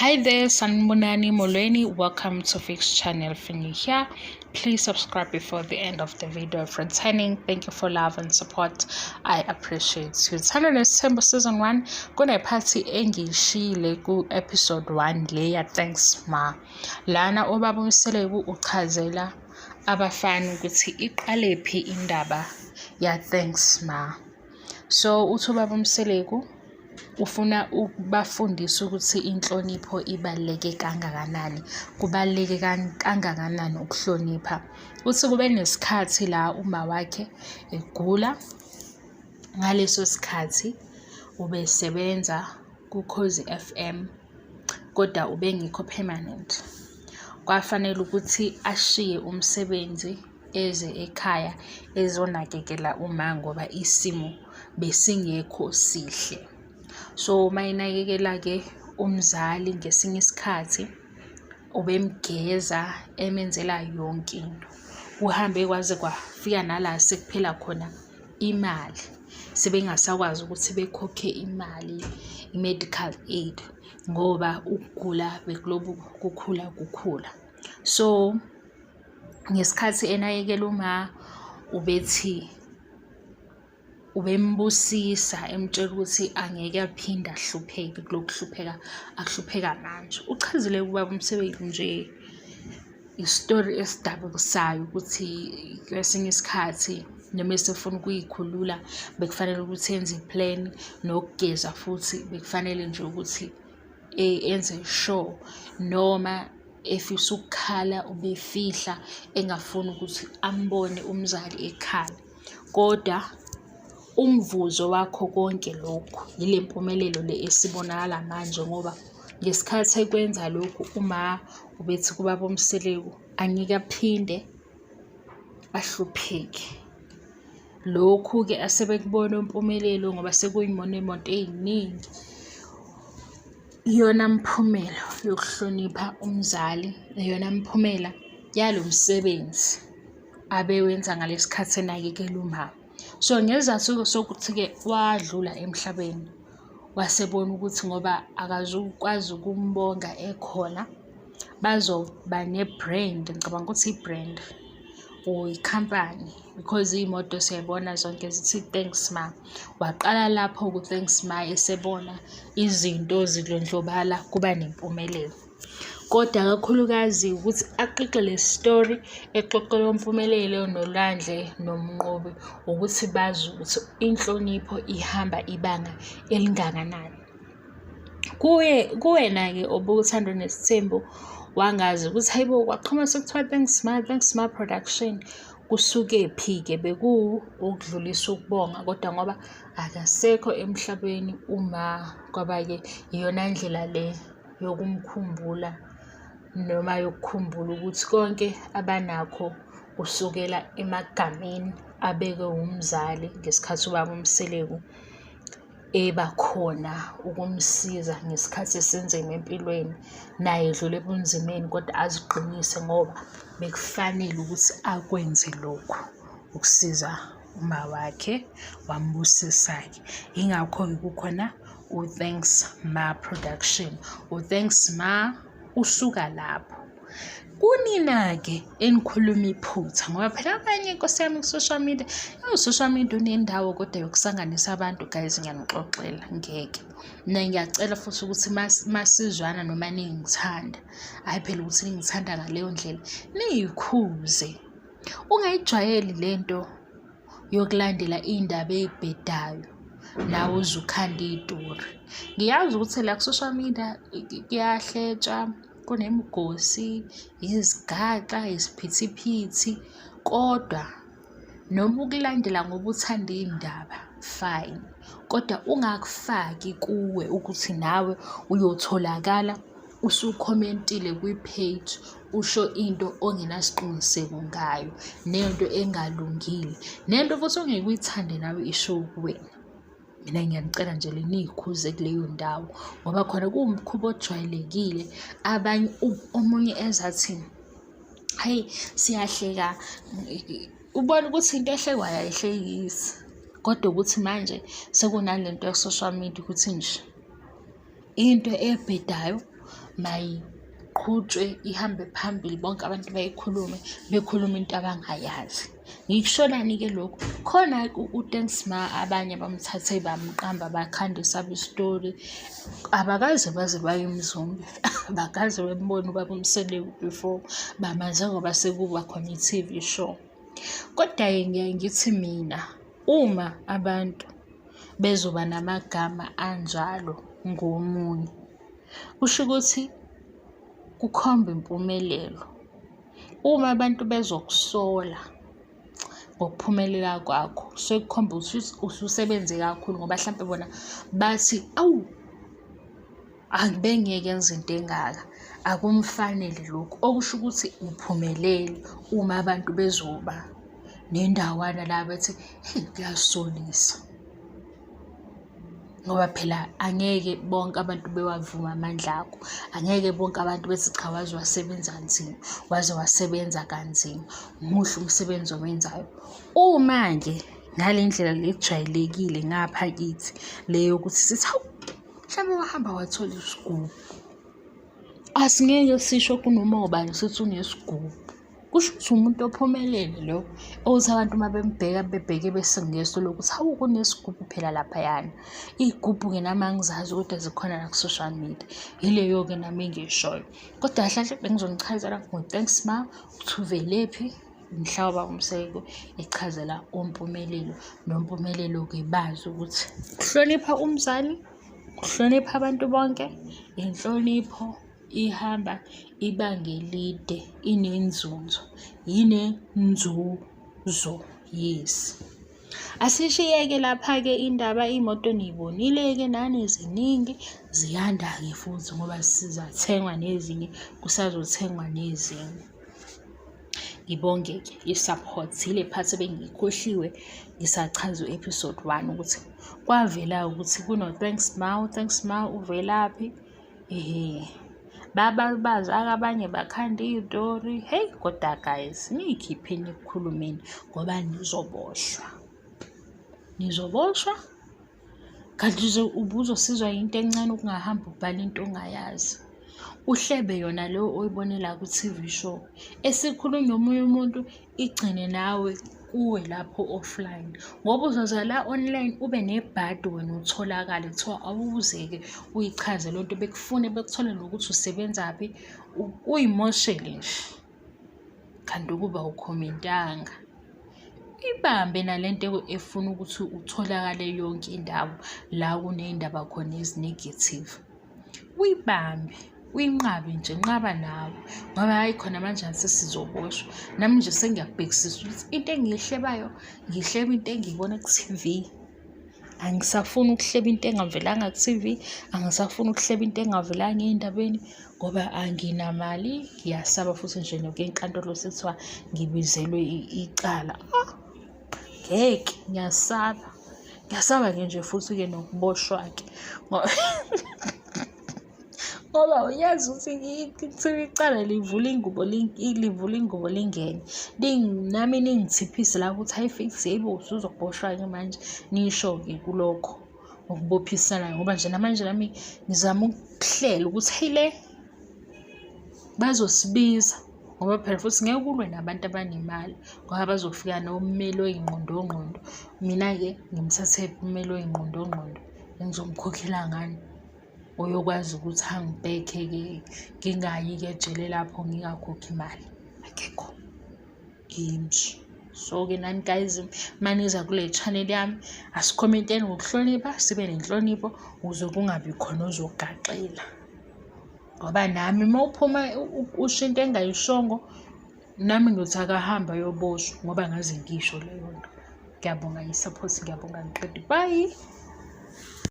Hi there, Sanibonani Molweni. Welcome to Fix Channel. If you're new here, please subscribe before the end of the video. If returning, thank you for love and support. I appreciate you. Uthando Nesithembu Season 1 kune-part engiyishiyile ku-episode 1 le ya Thanks Ma. Lana ubaba uMseleku uchazela abafana ukuthi iqalephi indaba ya Thanks Ma. So uthi ubaba uMseleku ufuna ukubafundisa ukuthi inhlonipho ibaluleke kangakanani, kubaluleke kangakanani ukuhlonipha. Uthi kube nesikhathi la uma wakhe egula, ngaleso sikhathi ubesebenza kuKhozi F_M kodwa ubengekho permanent. Kwafanele ukuthi ashiye umsebenzi eze ekhaya ezonakekela uma ngoba isimo besingekho sihle. So uma enakekela-ke umzali ngesinye isikhathi ubemgeza emenzela yonke into. Kuhambe kwaze kwafika nala sekuphela khona imali, sebengasakwazi ukuthi bekhokhe imali i-medical aid ngoba ukugula bekulobu kukhula kukhula. So ngesikhathi enakekela uma ubethi ubembusisa emtshela ukuthi angeke aphinde ahlupheke kulokhu kuhlupheka akuhlupheka manje. Uchazile ubaba uMseleku nje isitori esidabukisayo ukuthi kwesinye isikhathi noma esefuna ukuyikhulula bekufanele ukuthi enze i-plan nokugeza futhi bekufanele nje ukuthi enze sure noma efisa ukukhala ubefihla engafuni ukuthi ambone umzali ekhala. Kodwa umvuzo wakho konke lokhu yile mpumelelo le esibonakala manje ngoba ngesikhathi ekwenza lokhu uma ubethi kubaba uMseleku angeke aphinde ahlupheke. Lokhu-ke asebekubona uMpumelelo ngoba imoto ey'ningi. Iyona mphumela yokuhlonipha umzali, iyona mphumela yalo msebenzi abewenza ngalesi khathi enakekela umama. So ngesizathu sokuthi-ke wadlula emhlabeni, wasebona ukuthi ngoba akazukwazi ukumbonga ekhona, bazoba ne-brand, ngicabanga ukuthi i-brand or ikhampani because iy'moto siyayibona zonke zithi thanks ma. Waqala lapho ku-thanks ma esebona izinto zidlondlobala kuba nempumelelo. Kodwa kakhulukazi ukuthi axoxe le story exoxela uMpumelelo noLwandle noMnqobi ukuthi bazi ukuthi inhlonipho ihamba ibanga elingakanani. Kuye kuwena-ke obuthando nesithembu wangazi ukuthi hayi bo kwaqhuma sekuthiwa thanks ma, thanks ma production. Kusukephi-ke bekuwukudlulisa ukubonga kodwa ngoba akasekho emhlabeni uma kwaba-ke iyona ndlela le yokumkhumbula noma yokukhumbula ukuthi konke abanakho kusukela emagameni abekwe wumzali ngesikhathi ubaba uMseleku eba khona ukumsiza ngesikhathi esinzima empilweni. Naye edlula ebunzimeni kodwa aziqinise ngoba bekufanele ukuthi akwenze lokhu ukusiza umawakhe, wambusisa-ke. Yingakho-ke kukhona u-Thanks Ma Production. U-Thanks Ma usuka lapho. Kunina-ke enikhuluma iphutha ngoba phela abanye nkosi yami ku-social media, u-social media unendawo kodwa yokusanganisa abantu guys ngiyanixoxela ngeke. Mina ngiyacela futhi ukuthi masizwana noma ningithanda, hhayi phela ukuthi ningithanda ngaleyo ndlela, niy'khuze. Ungayijwayeli le nto yokulandela iy'ndaba ey'bhedayo nawe uze ukhande iy'tori. Ngiyazi ukuthi la ku-social media kuyahletshwa, kunemigosi, izigaxa, isiphithiphithi kodwa noma ukulandela ngoba uthanda iy'ndaba fine, kodwa ungakufaki kuwe ukuthi nawe uyotholakala usukhomentile kwi-page usho into ongenasiqiniseko ngayo nento engalungile nento futhi ongeke uyithande nawe isho kuwena. Mina ngiyanicela nje le niy'khuze kuleyo ndawo ngoba khona kuwumkhuba ojwayelekile abanye omunye eze athi, hhayi siyahleka, ubone ukuthi into ehlekwayo ayihlekisi kodwa ukuthi manje sekunale nto ya-social media ukuthi nje into ebhedayo. Mayiqhutshwe ihambe phambili, bonke abantu bayikhulume, bekhuluma into abangayazi. Ngikusholani-ke lokhu? Khona u-Thanks Ma abanye bamthathe bamqamba bakhanda esabo isitori. Abakaze baze baye eMzumbe, abakaze bembone ubaba uMseleku before bamaze ngoba sekuba khona i-T_V show. Kodwa-ke ngiyaye ngithi mina uma abantu bezoba namagama anjalo ngomunye, kusho ukuthi kukhomba impumelelo. Uma abantu bezokusola ngokuphumelela kwakho, sekukhomba ukuthi ususebenze kakhulu ngoba hlampe bona bathi, awu bengeke enze into engaka, akumfanele lokhu. Okusho ukuthi uphumelele uma abantu bezoba nendawana la bethi, hheyi kuyasolisa. Ngoba phela angeke bonke abantu bewavume amandla akho, angeke bonke abantu bethi cha waze wasebenza kanzima, waze wasebenza kanzima, muhle umsebenzi owenzayo. Uma-ke ngale ndlela le ejwayelekile ngapha kithi le yokuthi sithi hawu mhlawumbe wahamba wathola isigubhu, asingeke sisho kunoma ubani sithi unesigubhu. Kusho ukuthi umuntu ophumelele lo okuthi abantu uma bembheka bebheke ngeso lokuthi hawu kunesigubhu phela laphayana. Iy'gubhu-ke nami angizazi kodwa zikhona la ku-social media. Yileyo-ke nami engiyishoyo. Kodwa kahle kahle bengizonichazela ngo-Thanks Ma ukuthi uvelephi mhla ubaba uMseleku echazela oMpumelelo noMpumelelo-ke bazi ukuthi ukuhlonipha umzali, ukuhlonipha abantu bonke, inhlonipho ihamba ibanga elide inenzunzo, inenzuzo, yes. Asishiyeke lapha-ke indaba iy'moto niy'bonile-ke nani ziningi, ziyanda-ke futhi ngoba sizathengwa nezinye, kusazothengwa nezinye. Ngibonge-ke i-support, yile part ebengiyikhohliwe ngisachaza u-episode one ukuthi kwavela ukuthi kuno-Thanks Ma, u-Thanks Ma uvelaphi. Ehhe, bababaza-ke abanye bakhanda iy'tori. Hheyi kodwa guys, niy'khipheni ekukhulumeni ngoba nizoboshwa. Nizoboshwa, kanti ubuzosizwa yinto encane ukungahambi ubhale into ongayazi. Uhlebe yona leyo oyibonela ku-T_V show, esikhulunywa omunye umuntu igcine nawe kuwe lapho offline. Ngoba uzoza la online ube nebhadi wena utholakale kuthiwa awuze-ke uyichaze lento bekufune bekuthole nokuthi usebenzaphi uyimoshele nje. Kanti ukuba awukhomentanga. Ibambe nale nto efuna ukuthi utholakale yonke indawo la kuney'ndaba khona ezi-negative. Uyibambe, uyinqabe nje, nqaba nawe ngoba hhayi khona manje sesizoboshwa. Nami nje sengiyabhekisisa ukuthi into engiyihlebayo ngihleba into engiyibona ku-T_V. Angisafuni ukuhleba into engavelanga ku-T_V, angisafuni ukuhleba into engavelanga ey'ndabeni ngoba anginamali, ngiyasaba futhi nje nokuya enkantolo sekuthiwa ngibizelwe icala. Ngeke, ngiyasaba. Ngiyasaba-ke nje futhi-ke nokuboshwa-ke ngoba uyazi ukuthi kuthiwa icala livula ingubo livula ingubo lingene. Nami ningithiphise la ukuthi hhayi Fiks, yebo usuzoboshwa-ke manje. Nisho-ke kulokho ukubophisana ngoba nje namanje nami ngizama ukuhlela ukuthi hheyi le bazosibiza. Ngoba phela futhi ngeke ulwe nabantu abanemali ngoba bazofika nommeli oyingqondongqondo. Mina-ke ngimthathephi ummeli oyingqondongqondo engizomkhokhela ngani? Oyokwazi ukuthi angibhekhe-ke ngingayi-ke ejele lapho ngingakhokhi imali, akekho. Ngimsha. So-ke nani guys, uma niza kule channel yami, asikhomenteni ngokuhlonipha, sibe nenhlonipho ukuze kungabi khona ozogaxela. Ngoba nami uma uphuma usho into engayishongo, nami ngiyothi akahambe ayoboshwa ngoba ngaze ngisho leyo nto. Ngiyabonga i-support, ngiyabonga angiqedi. Bye.